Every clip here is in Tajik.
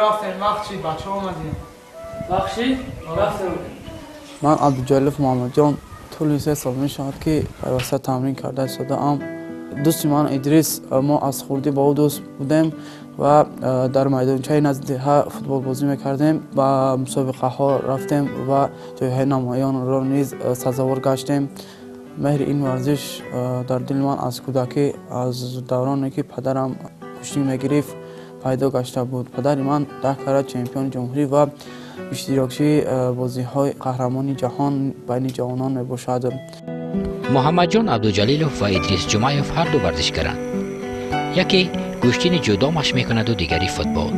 Рафтем, вақт шид, бачаҳо омадем. Вақт шид, рафтем. Ман Абдуҷалилов Муҳаммадҷон, тӯли 3 сол мешавад, ки пайваста тамрин карда истодаам. Дӯсти ман Идрис, мо аз хурдӣ бо ӯ дӯст будем ва дар майдончаи назди деҳа футболбозӣ мекардем. Ба мусобиқаҳо рафтем ва ҷойҳои намоёнро низ сазовор гаштем. Меҳри ин варзиш дар дили ман аз кӯдакӣ, аз давроне ки падарам кӯштӣ мегирифт, пайдо гашта буд. Падари ман 10 карат чемпиони ҷумҳурӣ ва иштирокчии бозиҳои қаҳрамони ҷаҳон байни ҷавонон мебошад. Муҳаммадҷон Абдуҷалилов ва Идрис Ҷумаев ҳарду варзишгаранд. Яке гӯштини ҷудо машқ мекунаду дигари футбол.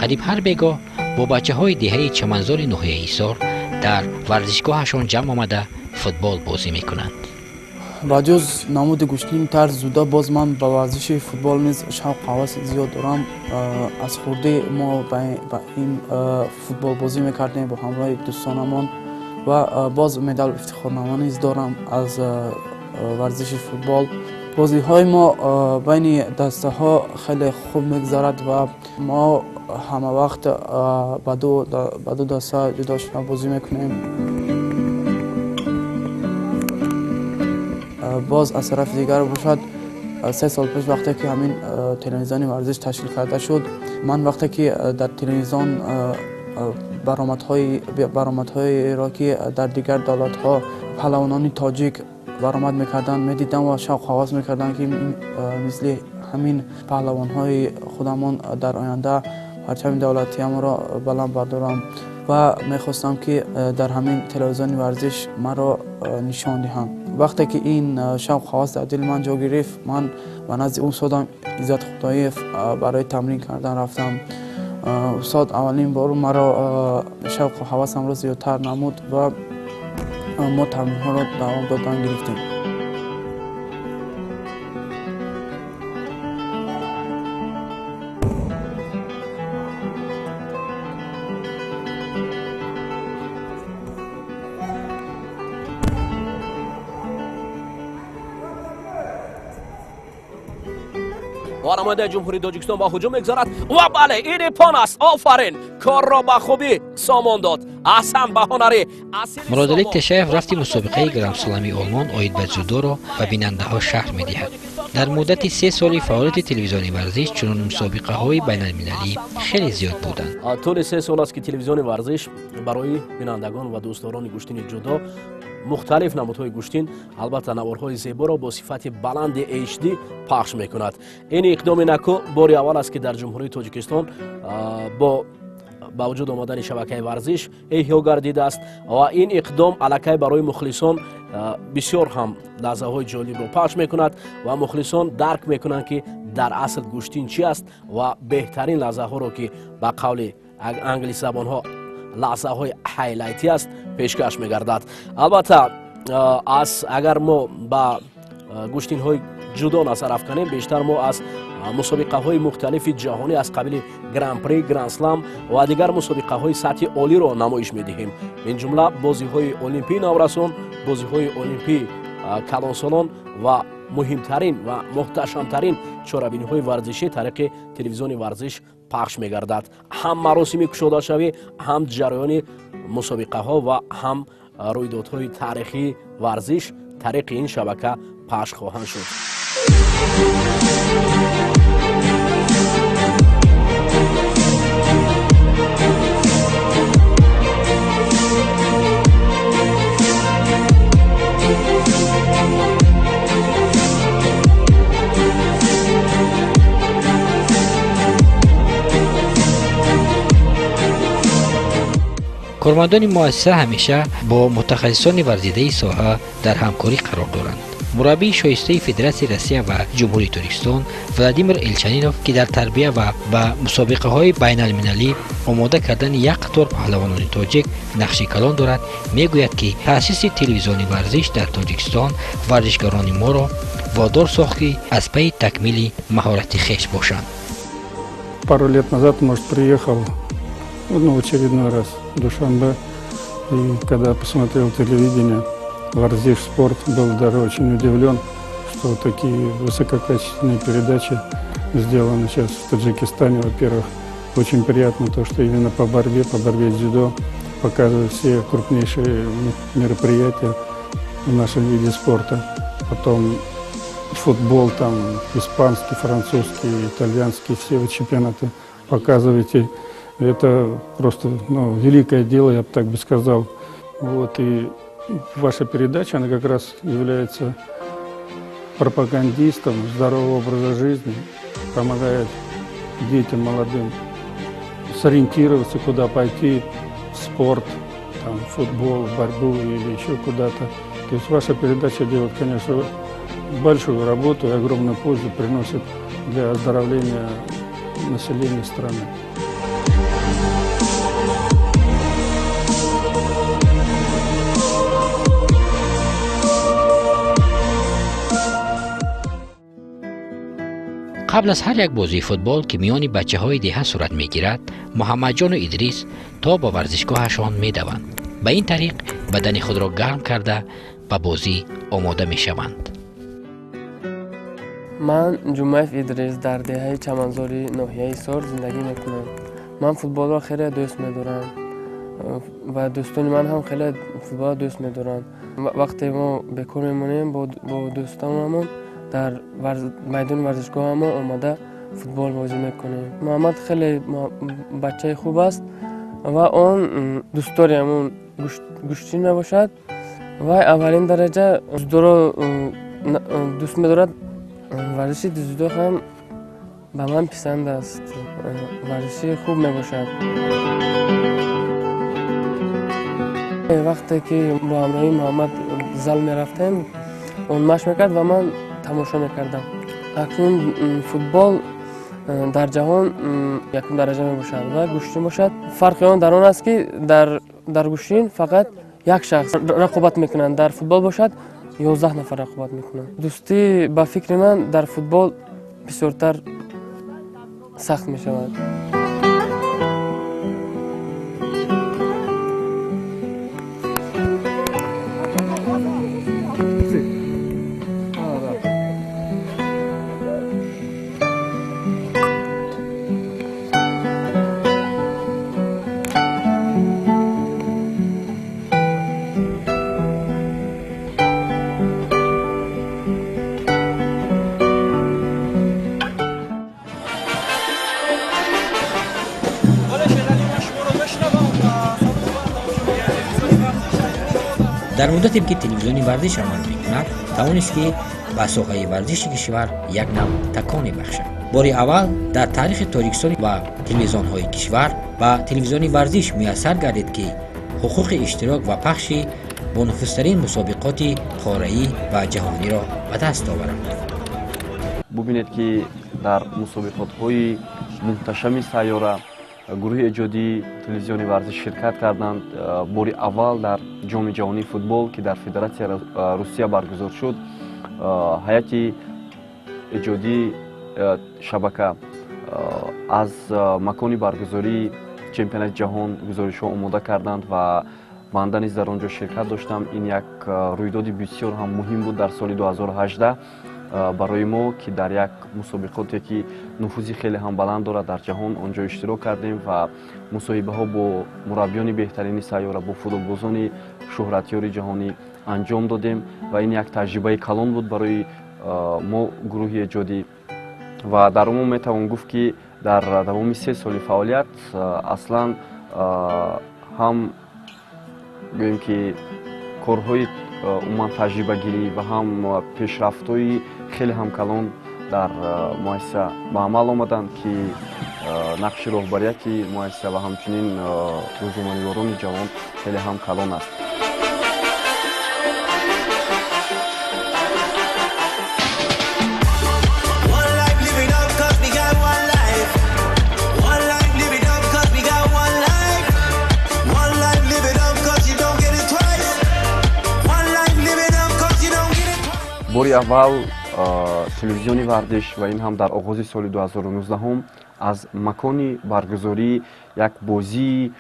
Қариб ҳар бегоҳ бо бачаҳои деҳаи Чаманзори ноҳияи Ҳисор дар варзишгоҳашон ҷамъ омада, футбол бозӣ мекунанд. Ба ҷуз намуди гӯштини тарз ҷудо, боз ман ба варзиши футбол низ шавқу ҳаваси зиёд дорам. Аз хурдӣ мо ба ин футболбозӣ мекардем бо ҳамроҳи дӯстонамон ва боз медалу ифтихорнома низ дорам аз варзиши футбол. Бозиҳои мо байни дастаҳо хеле хуб мегузарад ва мо ҳамавақт ба ду даста ҷудо шуда бозӣ мекунем. Боз аз тарафи дигар бошад, 3 сол пеш, вақте ки ҳамин телевизиони варзиш ташкил карда шуд, ман вақте ки дар телевизион баромадҳоеро, ки дар дигар давлатҳо паҳлавонони тоҷик баромад мекарданд, медидам ва шавқу ҳавас мекардам, ки мисли ҳамин паҳлавонҳои худамон дар оянда парчами давлатиамро баланд бардорам ва мехостам, ки дар ҳамин телевизиони варзиш маро нишон диҳанд. Вақте ки ин шавқу ҳавас дар дили ман ҷо гирифт, ман ба назди устодам Иззат Худоев барои тамрин кардан рафтам. Устод аввалин бор маро шавқу ҳавасамро зиёдтар намуд ва мо тамринҳоро давом додан гирифтем. Ва намояндаи Ҷумҳурии Тоҷикистон ба ҳуҷум мегузарад ва бале, ин иппон аст. Офарин, корро ба хубӣ сомон дод. Аҳсан ба ҳунари. Муродалӣ Тешаев рафти мусобиқаи гранд-слами Олмон оид ба ҷудоро ба бинандаҳо шарҳ медиҳад. Дар муддати 3 соли фаъолияти телевизиони варзиш чунон мусобиқаҳои байналмилалӣ хеле зиёд буданд. Тӯли 3 сол аст, ки телевизиони варзиш барои бинандагон ва дӯстдорони гӯштини ҷудо, мухталиф намудҳои гӯштин, албатта, наворҳои зеборо бо сифати баланди HD пахш мекунад. Ин иқдоми наку бори аввал аст, ки дар Ҷумҳурии Тоҷикистон бо ба вуҷуд омадани шабакаи варзиш эҳё гардидааст ва ин иқдом аллакай барои мухлисон бисёр ҳам лаҳзаҳои ҷолибро пахш мекунад ва мухлисон дарк мекунанд, ки дар асл гӯштин чи аст ва беҳтарин лаҳзаҳоро, ки ба қавли англисзабонҳо лаҳзаҳои хайлайтӣ аст, пешкаш мегардад. Албатта, аз агар мо ба гӯштинҳои ҷудо назар афканем, бештар мо аз мусобиқаҳои мухталифи ҷаҳонӣ аз қабили гран-при, гранд-слам ва дигар мусобиқаҳои сатҳи олиро намоиш медиҳем. Ин ҷумла бозиҳои олимпии наврасон, бозиҳои олимпии калонсолон ва муҳимтарин ва муҳташамтарин чорабиниҳои варзишӣ тариқи телевизиони варзиш пахш мегардад. Ҳам маросими кушодашавӣ, ҳам ҷараёни мусобиқаҳо ва ҳам рӯйдодҳои таърихии варзиш тариқи ин шабака пахш хоҳанд шуд. Кормандони муассиса ҳамеша бо мутахассисони варзидаи соҳа дар ҳамкорӣ қарор доранд. Мураббии шоистаи Федератсияи Россия ва Ҷумҳурии Тоҷикистон Владимир Элчанинов, ки дар тарбия ва ба мусобиқаҳои байналмилалӣ омода кардани як қатор паҳлавонони тоҷик нақши калон дорад, мегӯяд, ки таъсиси телевизиони варзиш дар Тоҷикистон варзишгарони моро водор сохт, ки аз пайи такмили маҳорати хеш бошанд. Пару лет назад, может, приехал, ну, в очередной раз в Душанбе, и когда посмотрел телевидение, Варзиш спорт, был даже очень удивлен, что такие высококачественные передачи сделаны сейчас в Таджикистане, во-первых. Очень приятно то, что именно по борьбе дзюдо показывают все крупнейшие мероприятия в нашем виде спорта. Потом футбол, там, испанский, французский, итальянский, все вы чемпионаты показываете. Это просто, ну, великое дело, я бы так бы сказал. Вот, и ваша передача, она как раз является пропагандистом здорового образа жизни, помогает детям молодым сориентироваться, куда пойти, в спорт, там, футбол, борьбу или еще куда-то. То есть ваша передача делает, конечно, большую работу и огромную пользу приносит для оздоровления населения страны. Қабл аз ҳар як бозии футбол, ки миёни бачаҳои деҳа сурат мегирад, Муҳаммадҷону Идрис то ба варзишгоҳашон медаванд. Ба ин тариқ бадани худро гарм карда ба бозӣ омода мешаванд. Ман Ҷумаев Идрис дар деҳаи Чаманзори ноҳияи Ҳисор зиндагӣ мекунам. Ман футболро хеле дӯст медорам ва дӯстони ман ҳам хеле футболро дӯст медоранд. Вақте мо бекор мемонем, бо дӯстонамон дар майдони варзишгоҳамон омада футбол бозӣ мекунем. Муҳаммад хеле бачаи хуб аст ва он дӯстдори ҳамон гӯштин мебошад ва аввалин дараҷа дзюдоро дӯст медорад. Варзиши дзюдо ҳам ба ман писанд аст, варзиши хуб мебошад. Вақте ки бо ҳамроҳии Муҳаммад зал мерафтем, он машқ мекард ва ман тамошо мекардам. Акнун футбол дар ҷаҳон якум дараҷа мебошад ва гӯштин бошад. Фарқи он дар он аст, ки дар гӯштин фақат як шахс рақобат мекунанд, дар футбол бошад 11 нафар рақобат мекунанд. Дӯстӣ ба фикри ман дар футбол бисёртар сахт мешавад. Дар муддате ки телевизиони варзиш амал мекунад, тавонист ки ба соҳаи варзиши кишвар як нав таконе бахшад. Бори аввал дар таърихи Тоҷикистон ва телевизионҳои кишвар ба телевизиони варзиш муяссар гардид, ки ҳуқуқи иштирок ва пахши бонуфузтарин мусобиқоти қораӣ ва ҷаҳониро ба даст оварад. Бубинед, ки дар мусобиқотҳои муҳташами сайёра гурӯҳи эҷодии телевизиони варзиш ширкат карданд. Бори аввал дар ҷоми ҷаҳонии футбол, ки дар Федератсияи Русия баргузор шуд, ҳайати эҷодии шабака аз макони баргузории чемпионати ҷаҳон гузоришҳо омода карданд ва банда низ дар он ҷо ширкат доштам. Ин як рӯйдоди бисёр ҳам муҳим буд дар соли 2018 барои мо, ки дар як мусобиқоте, ки нуфузи хеле ҳам баланд дорад дар ҷаҳон, он ҷо иштирок кардем ва мусоҳибаҳо бо мураббиёни беҳтарини сайёра, бо футболбозони шӯҳратёри ҷаҳонӣ анҷом додем ва ин як таҷрибаи калон буд барои мо, гурӯҳи эҷодӣ. Ва дар умум метавон гуфт, ки дар давоми 3 соли фаъолият аслан ҳам гӯем, ки корҳои умуман таҷрибагирӣ ва ҳам пешрафтҳои хеле ҳам калон дар муассиса ба амал омаданд, ки нақши роҳбарияти муассиса ва ҳамчунин рӯзноманигорони ҷавон хеле ҳам калон аст. Бори аввал телевизиони варзиш ва ин ҳам дар оғози соли 2019 аз макони баргузории як бозии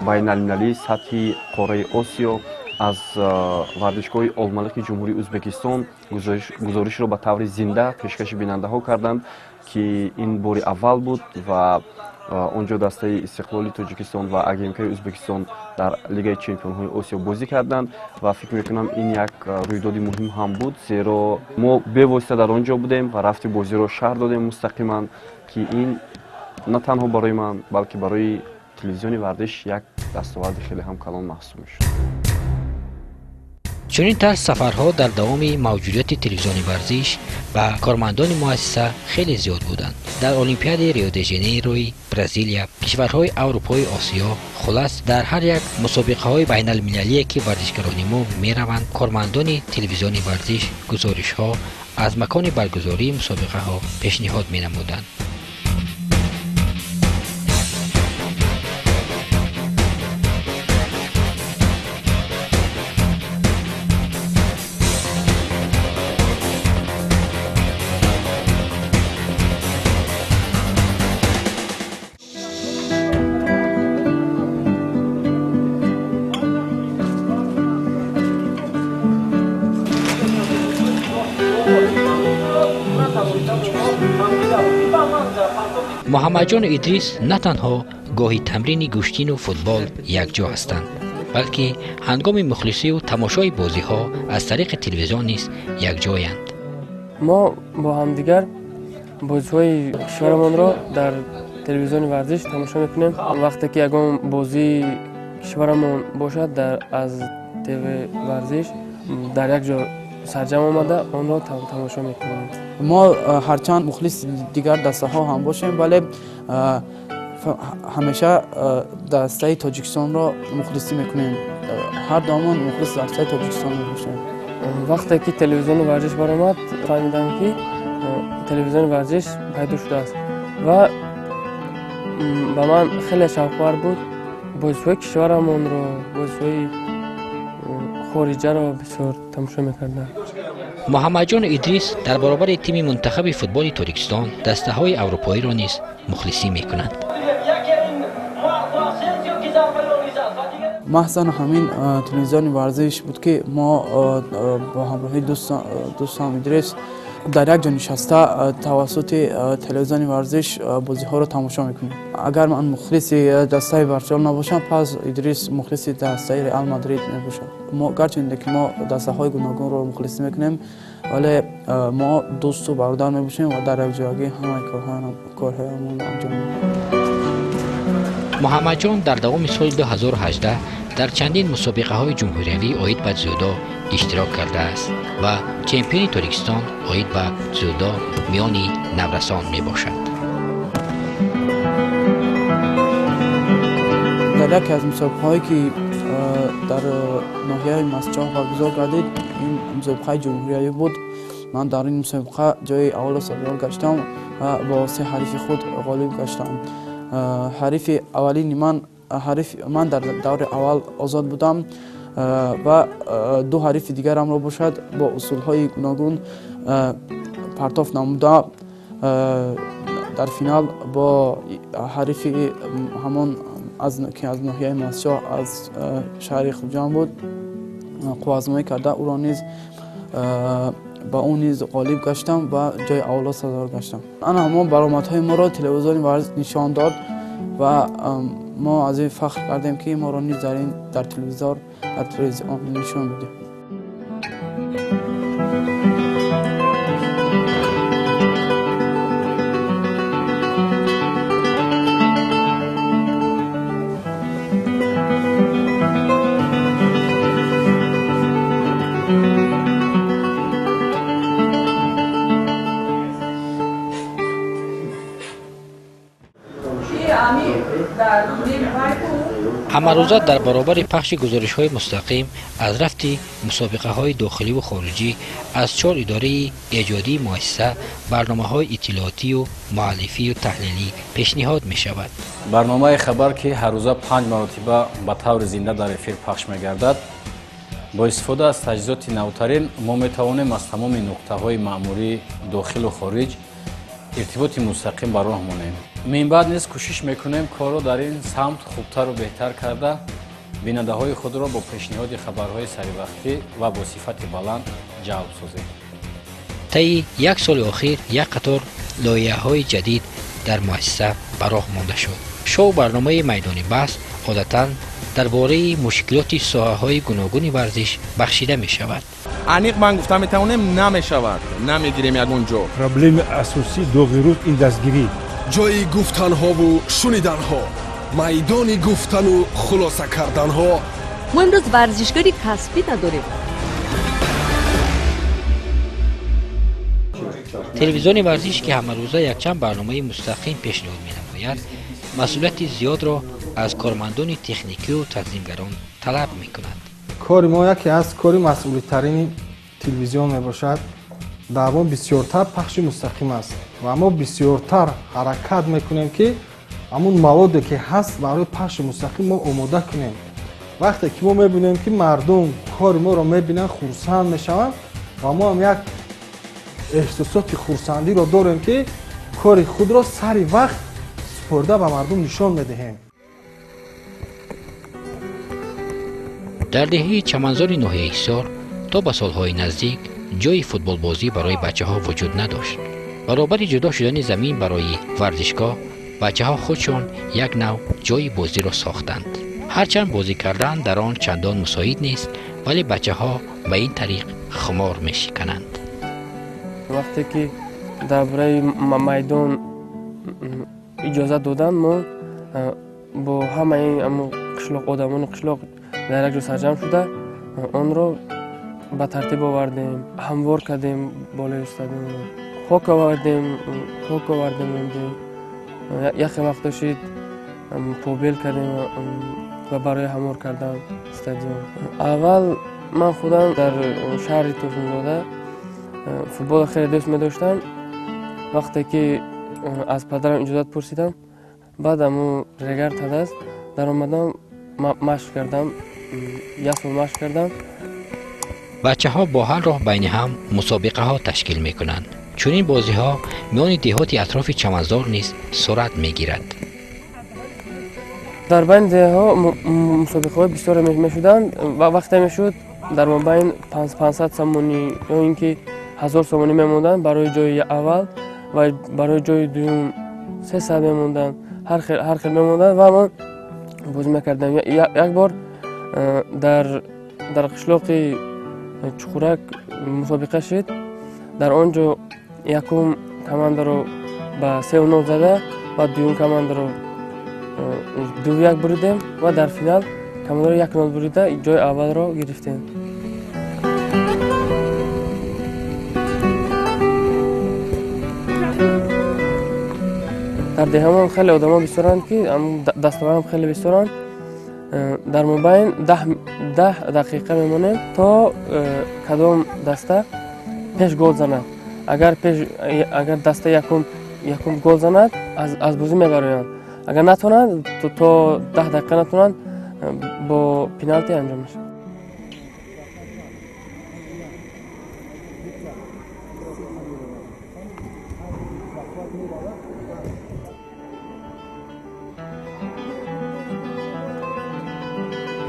байналмилалии сатҳи қораи Осиё Аз варзишгоҳи Олмалиқи Ҷумҳурии Ӯзбекистон гузоришро ба таври зинда пешкаши бинандаҳо карданд, ки ин бори аввал буд ва он ҷо дастаи Истиқлоли Тоҷикистон ва АГМКи Ӯзбекистон дар Лигаи чемпионҳои Осиё бозӣ карданд. Ва фикр мекунам, ин як рӯйдоди муҳим ҳам буд, зеро мо бевосита дар он ҷо будем ва рафти бозиро шарҳ додем мустақиман, ки ин на танҳо барои ман, балки барои телевизиони Варзиш як дастоварди хеле ҳам калон маҳсуб мешуд. Чунин тарз сафарҳо дар давоми мавҷудияти телевизиони Варзиш ба кормандони муассиса хеле зиёд буданд: дар Олимпиадаи Рио-де-Жанейрои Бразилия, кишварҳои Аврупои Осиё, хулас, дар ҳар як мусобиқаҳои байналмилалие, ки варзишгарони мо мераванд, кормандони телевизиони Варзиш гузоришҳо аз макони баргузории мусобиқаҳо пешниҳод менамуданд. Муҳаммадҷону Идрис на танҳо гоҳи тамрини гӯштину футбол якҷо ҳастанд, балки ҳангоми мухлисию тамошои бозиҳо аз тариқи телевизион низ якҷоянд. Мо бо ҳамдигар бозиҳои кишварамонро дар телевизиони Варзиш тамошо мекунем. Вақте ки ягон бозии кишварамон бошад, аз ТВ Варзиш дар як ҷо сарҷам омада, онро тамошо мекунем. Мо ҳарчанд мухлиси дигар дастаҳо ҳам бошем, вале ҳамеша дастаи Тоҷикистонро мухлисӣ мекунем. Ҳар дуамон мухлиси дастаи Тоҷикистон мебошем. Вақте ки телевизиони Варзиш баромад, фаҳмидам, ки телевизиони Варзиш пайдо шудааст, ва ба ман хеле шавқовар буд. Бозиҳои кишварамонро, бозиҳои хориҷаро бисёр тамошо мекардам. Муҳаммадҷону Идрис дар баробари тими мунтахаби футболи Тоҷикистон дастаҳои аврупоиро низ мухлисӣ мекунанд. Маҳзан ҳамин телевизиони Варзиш буд, ки мо бо ҳамроҳии дӯстам Идрис дар як ҷо нишаста тавассути телевизиони Варзиш бозиҳоро тамошо мекунем. Агар ман мухлиси дастаи Барселона набошам, пас Идрис мухлиси дастаи Реал Мадрид мебошад. Мо гарчанде ки мо дастаҳои гуногунро мухлисӣ мекунем, вале мо дӯсту бародар мебошем ва дар якҷоягӣ ҳамаи корҳоямонро анҷом медиҳем. Муҳаммадҷон дар давоми соли 2018 дар чандин мусобиқаҳои ҷумҳуриявӣ оид ба дзюдо иштирок кардааст ва чемпиони Тоҷикистон оид ба дзюдо миёни наврасон мебошад. Дар яке аз мусобиқаҳое, ки дар ноҳияи Мастчоҳ баргузор гардид, ин мусобиқаи ҷумҳуриявӣ буд, ман дар ин мусобиқа ҷои аввалро сазовор гаштам ва бо се ҳарифи худ ғолиб гаштам. Ҳарифи аввалини ман, ҳариф ман дар даври аввал озод будам ва ду ҳарифи дигарамро бошад бо усулҳои гуногун партоф намуда, дар финал бо ҳарифи ҳамон, ки аз ноҳияи Мастчоҳ, аз шаҳри Хуҷанд буд, қувваазмоӣ карда, ӯро низ ба ӯ низ ғолиб гаштам ва ҷои аввалро сазовор гаштам. Ана ҳамон баромадҳои моро телевизиони Варзиш нишон дод ва мо аз ин фахр кардем, ки моро низ дар телевизор, дар телевизион нишон медиҳад. Ҳамарӯза дар баробари пахши гузоришҳои мустақим аз рафти мусобиқаҳои дохиливу хориҷӣ аз чор идораи эҷодии муассиса барномаҳои иттилоотию муаллифию таҳлилӣ пешниҳод мешавад. Барномаи «Хабар», ки ҳаррӯза панҷ маротиба ба таври зинда дар эфир пахш мегардад, бо истифода аз таҷҳизоти навтарин мо метавонем аз тамоми нуқтаҳои маъмурии дохилу хориҷ иртиботи мустақим ба роҳ монем. Минбаъд низ кӯшиш мекунем корро дар ин самт хубтару беҳтар карда. Бинандаҳои худро бо пешниҳоди хабарҳои саривақтӣ ва бо сифати баланд ҷалб созем. Таи як соли охир як қатор лоиҳаҳои ҷадид дар муассиса ба роҳ монда шуд. Шоу барномаи майдони баҳс одатан дар бораи мушкилоти соҳаҳои гуногуни варзиш бахшида мешавад. Аниқ ман гуфта метавонем, намешавад, намегирем ягон ҷо. Проблеми асосӣ доғи рӯз ин дастгирӣ. Ҷои гуфтанҳову шуниданҳо, майдони гуфтану хулоса карданҳо. Мо имрӯз варзишгари касбӣ надорем. Телевизиони варзиш, ки ҳамарӯза якчанд барномаи мустақим пешниҳод менамояд, масъулияти зиёдро аз кормандони техникию танзимгарон талаб мекунад. Кори мо яке аз кори масъулитарини телевизион мебошад. Дар мо бисёртар пахши мустақим аст ва мо бисёртар ҳаракат мекунем, ки ҳамун маводе ки ҳаст барои пахши мустақим мо омода кунем. Вақте ки мо мебинем, ки мардум кори моро мебинанд, хурсанд мешаванд ва мо ҳам як эҳсосоти хурсандиро дорем, ки кори худро сари вақт супорда ба мардум нишон медиҳем. Дар деҳаи Чаманзори ноҳияи Ҳисор то ба солҳои наздик ҷойи футболбозӣ барои бачаҳо вуҷуд надошт. Баробари ҷудо шудани замин барои варзишгоҳ, бачаҳо худшон як нав ҷойи бозиро сохтанд. Ҳарчанд бозӣ кардан дар он чандон мусоид нест, вале бачаҳо ба ин тариқ хумор мешикананд. Вақте ки дар бораи майдон иҷозат доданд, мо бо ҳамаи қишлоқ, одамони қишлоқ дар як ҷо сарҷамъ шуда онро ба тартиб овардем, ҳамвор кардем болои стадионро, хок овардем, мондем. Яхе вақт шид побел кардем ва барои ҳамвор кардан стадион. Аввал ман худам дар шаҳри Турсунзода футболро хеле дӯст медоштам. Вақте ки аз падарам иҷозат пурсидам, баъд аму регар тадаст даромадам, машқ кардам, як сол машқ кардам. Бачаҳо бо ҳар роҳ байни ҳам мусобиқаҳо ташкил мекунанд. Чунин бозиҳо миёни деҳоти атрофи Чаманзор низ сурат мегирад. Дар байни деҳаҳо мусобиқаҳои бисёре мешуданд ва вақте мешуд дар мобайн 500 сомонӣ ё ин ки 1000 сомонӣ мемонданд барои ҷои аввал ва барои ҷои дуюм 300 мемонданд, ҳар хел мемонданд ва мо бозӣ мекардем. Як бор дар қишлоқи Чуқурак мусобиқа шид. Дар он ҷо якум командаро ба 3-0 зада ва дуюм командаро 2-1 буридем ва дар финал командаро 1-0 бурида ҷои аввалро гирифтем. Дар деҳамон хеле одамо бисёранд, ки дастоварам хеле бисёранд. Дар мобайн 10 дақиқа мемонем то кадом даста пеш гол занад. Агар даста якум гол занад, аз бозӣ мебароянд. Агар натонанд, то 10 дақиқа натонанд, бо пеналти анҷом мешавад.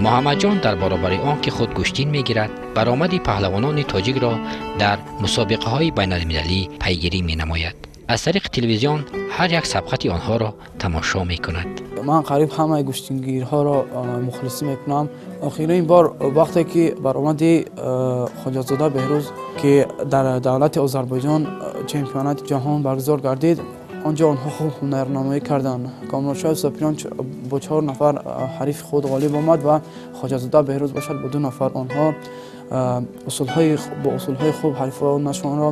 Муҳаммадҷон дар баробари он ки худ гӯштин мегирад, баромади паҳлавонони тоҷикро дар мусобиқаҳои байналмилалӣ пайгирӣ менамояд. Аз тариқи телевизион ҳар як сабқати онҳоро тамошо мекунад. Ман қариб ҳамаи гӯштингирҳоро мухлисӣ мекунам. Охирин бор вақте ки баромади Хоҷазода Беҳрӯз, ки дар давлати Озарбойҷон чемпионати ҷаҳон баргузор гардид, он ҷо онҳо хуб ҳунарнамоӣ карданд. Комроншоҳ Сопирон бо 4 нафар ҳарифи худ ғолиб омад ва Хоҷазода Беҳрӯз бошад бо 2 нафар. Онҳо бо усулҳои хуб ҳарифонашонро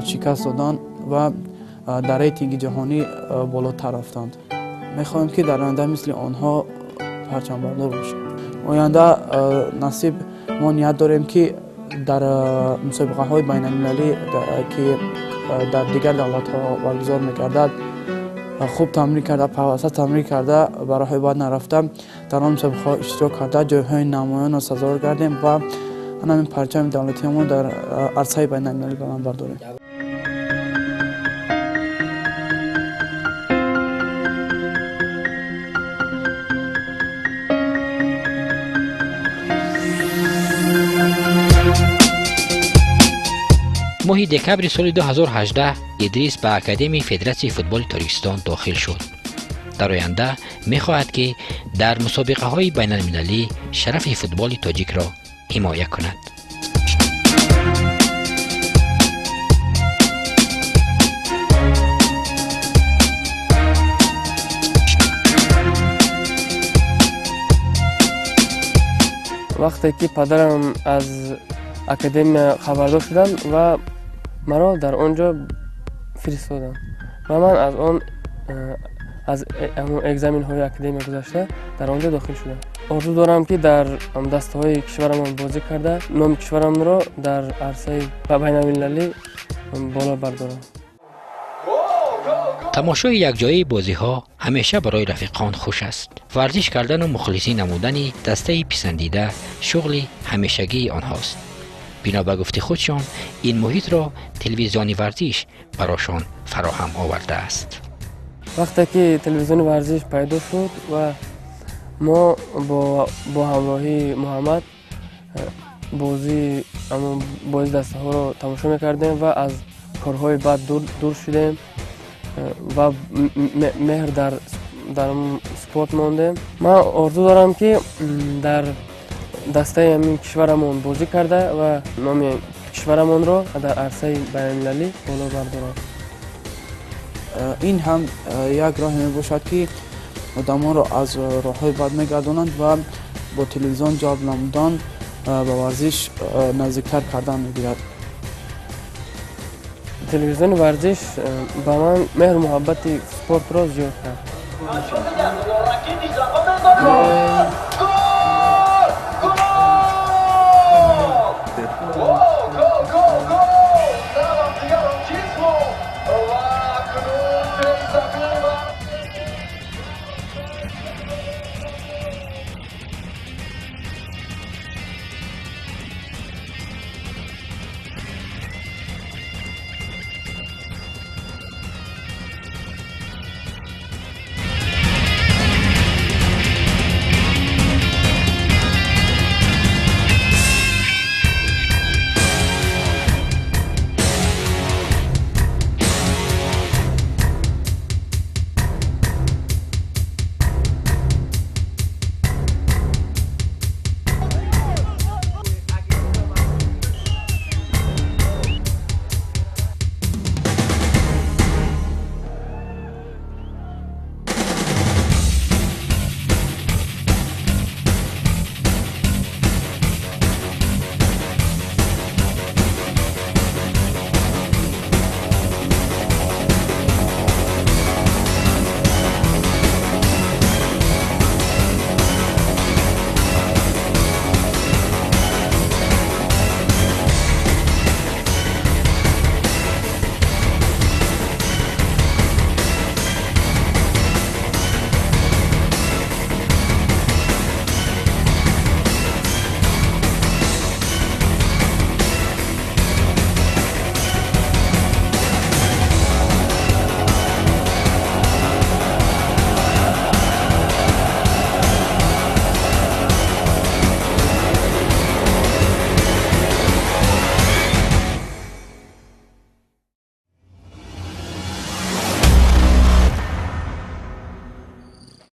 шикаст доданд ва дар рейтинги ҷаҳонӣ болотар рафтанд. Мехоҳем, ки дар оянда мисли онҳо парчамбардор бошем. Оянда насиб мо ният дорем, ки дар мусобиқаҳои байналмилалӣ, ки дар дигар давлатҳо баргузор мегардад, хуб тамрин карда, пайваста тамрин карда, ба роҳи бад нарафта, дар он мусобиқаҳо иштирок карда, ҷойҳои намоёнро сазовор гардем ва ҳамин парчами давлатиамон дар арсаи байналмилалӣ баланд бардорем. Моҳи декабри соли 2018 Идрис ба Академияи Федератсияи футболи Тоҷикистон дохил шуд. Дар оянда мехоҳад, ки дар мусобиқаҳои байналмилалӣ шарафи футболи тоҷикро ҳимоя кунад. Вақте ки падарам аз академия хабардор шуданд ва маро дар он ҷо фиристоданд ва ман аз он аз экзаменҳои академия гузашта дар он ҷо дохил шудам. Орзу дорам, ки дар дастаҳои кишварамон бозӣ карда, номи кишварамро дар арсаи байналмилалӣ боло бардорам. Тамошои якҷояи бозиҳо ҳамеша барои рафиқон хуш аст. Варзиш кардану мухлисӣ намудани дастаи писандида шуғли ҳамешагии онҳост. Бино ба гуфти худшон, ин муҳитро телевизиони варзиш барошон фароҳам овардааст. Вақте ки телевизиони варзиш пайдо шуд ва мо бо ҳамроҳии Муҳаммад бозии дастаҳоро тамошо мекардем ва аз корҳои бад дур шудем ва меҳр дар спорт мондем. Ман орзу дорам, ки дар дастаи ҳамин кишварамон бозӣ карда ва номи кишварамонро дар арсаи байналмилалӣ боло бардорам. Ин ҳам як роҳе мебошад, ки одамонро аз роҳҳои бад мегардонанд ва бо телевизион ҷалб намудан ба варзиш наздиктар кардан мегирад. Телевизиони варзиш ба ман меҳру муҳаббати спортро зиёд кард.